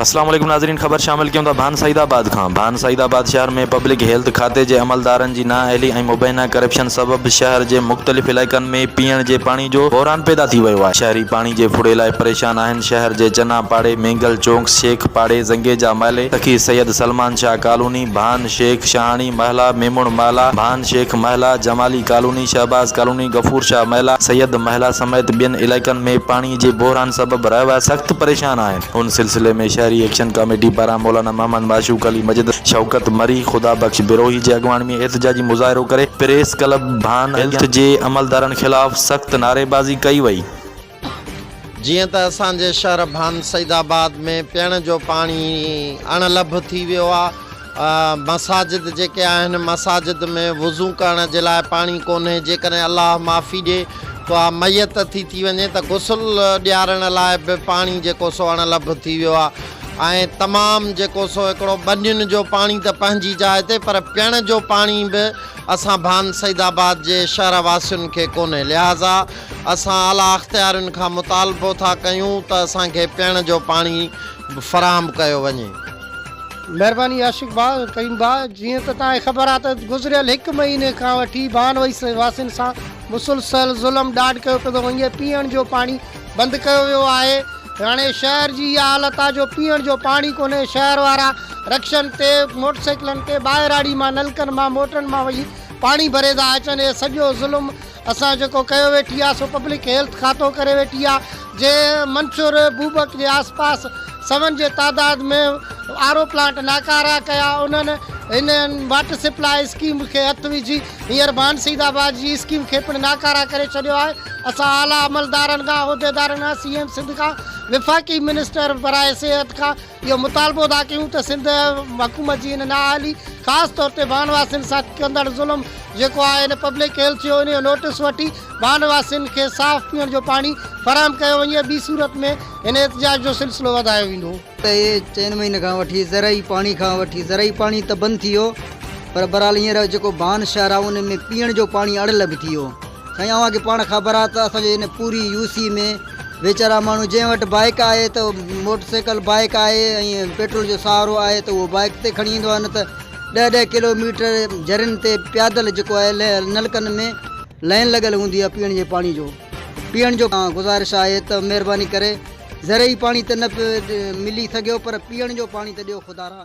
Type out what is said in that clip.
اسلام عليڪم ناظرين خبر شامل ڪيون ٿا ڀان سعيد آباد کان ڀان سعيد آباد شهر ۾ پبلڪ هيلٿ کاتي جي عملدارن جي نااهلي ۽ مبينا ڪرپشن سبب شهر جي مختلف علائقن ۾ پيئڻ جي پاڻي جو بحران پيدا ٿي ويو آهي شهري پاڻي جي ڦڙي لاء پريشان آهن شهر جي چنا پاڙي مينگل چونڪ شيخ پاڙي زنگيجا محلي سخي سيد سلمان شاهه ڪالوني ڀان شيخ شاهاڻي محلا ميمڻ محلا ڀان شيخ محلا جمالي ڪالوني شهباز ڪالوني غفور شاهه محلا سيد محلا سميت ٻين علائقن ۾ پاڻي جي بحران سبب رهواسي سخت پريشان آهن. ان سلسلي ۾ شهري ايڪشن ڪاميٽي پاران مولانا محمد معشوق علي مجد، شوڪت مري، خدا بخش بروهي جي اڳواڻي ۾ احتجاجي مظاهرو ڪري پريس ڪلب ڀان هيلٿ جي عملدارن خلاف سخت نعريبازي ڪئي وئي. جيئن ته اسان جي شهر ڀان سعيد آباد ۾ پيئڻ جو پاڻي اڻ لڀ ٿي ويو آ، مساجد جيڪي آهن مساجد ۾ وضو ڪرڻ جي لاء پاڻي ڪونهي جيڪڏهن الله معافي ڏي ڪا ميت ٿي ٿي وڃي ته غسل ڏيارڻ لاء به پاڻي جيڪو سو اڻ لڀ ٿي ويو آ ۽ تمام جيڪو سو هڪڙو ٻنين جو پاڻي ته پنهنجي جاء تي پر پيئڻ جو پاڻي به اسان ڀان سعيد آباد جي شهر واسين کي ڪونهي لهٰذا اسان اعليٰ اختيارين کان مطالبو ٿا ڪيون ته اسان کي پيئڻ جو پاڻي فراهم ڪيو وڃي. مهرباني عاشق ڀاء ڪريم ڀاء جيئن ته توهان کي خبر آهي ته گذريل هڪ مهيني کان وٺي ڀان واسين سان مسلسل ظلم ڏاڍ ڪيو پيو ٿو وڃي پيئڻ جو پاڻي بند ڪيو ويو آهي هاڻي شهر جي اها حالت آهي جو پيئڻ جو پاڻي ڪونهي شهر وارا رڪشن تي موٽرسائيڪلن تي ٻاهراڙي مان نلڪن مان موٽرن مان وڃي پاڻي ڀري ٿا اچن هي سڄو ظلم اسان جيڪو ڪيو ويٺي آ سو پبلڪ هيلٿ کاتو ڪري ويٺي آ جنهن منڇر بوبڪ جي آس پاس سون جي تعداد ۾ آر او پلانٽ ناڪارا ڪيا انهن هن واٽر سپلاء اسڪيم کي هٿ وجهي هينئر ڀان سعيد آباد جي اسڪيم کي پڻ ناڪارا ڪري ڇڏيو آهي اسان اعليٰ عملدارن کان عهديدارن کان سي ايم سنڌ کان وفاقي منسٽر براء صحت کان اهو مطالبو ٿا ڪيون ته سنڌ حڪومت جي ان نااهلي خاص طور تي ڀان واسين سان ڪندڙ ظلم جيڪو آهي ان پبلڪ هيلٿ جو ان جو نوٽس وٺي ڀان واسين کي صاف پيئڻ جو پاڻي فراهم ڪيو وڃي ٻي صورت ۾ هن احتجاج جو سلسلو وڌايو ويندو. ته اهي چئن مهينن کان وٺي زرعي پاڻي کان وٺي زرعي پاڻي ته بند ٿي ويو پر بهرحال هينئر جيڪو ڀان شهر آهي ان ۾ پيئڻ جو پاڻي اڻلڀ ٿي ويو سائين اوهان کي پاڻ خبر آهي ته اسان جي هن پوري يو سي ۾ ويچارا ماڻهو جنهن وٽ بائيڪ آهي ته موٽر سائيڪل بائيڪ آهي ۽ پيٽرول جو سهارو آهي ته اهو بائيڪ تي کڻي ايندو آهي نه ته ڏهه ڏهه ڪلو ميٽر جرين تي پيادل جيڪو آهي نلڪن ۾ لائين لڳل هوندي آهي پيئڻ جي پاڻي جو پيئڻ جو گذارش آهي ته مهرباني ڪري زرعي پاڻي ته نه ملي سگهيو پر پيئڻ جو پاڻي ته ڏيو خدارا.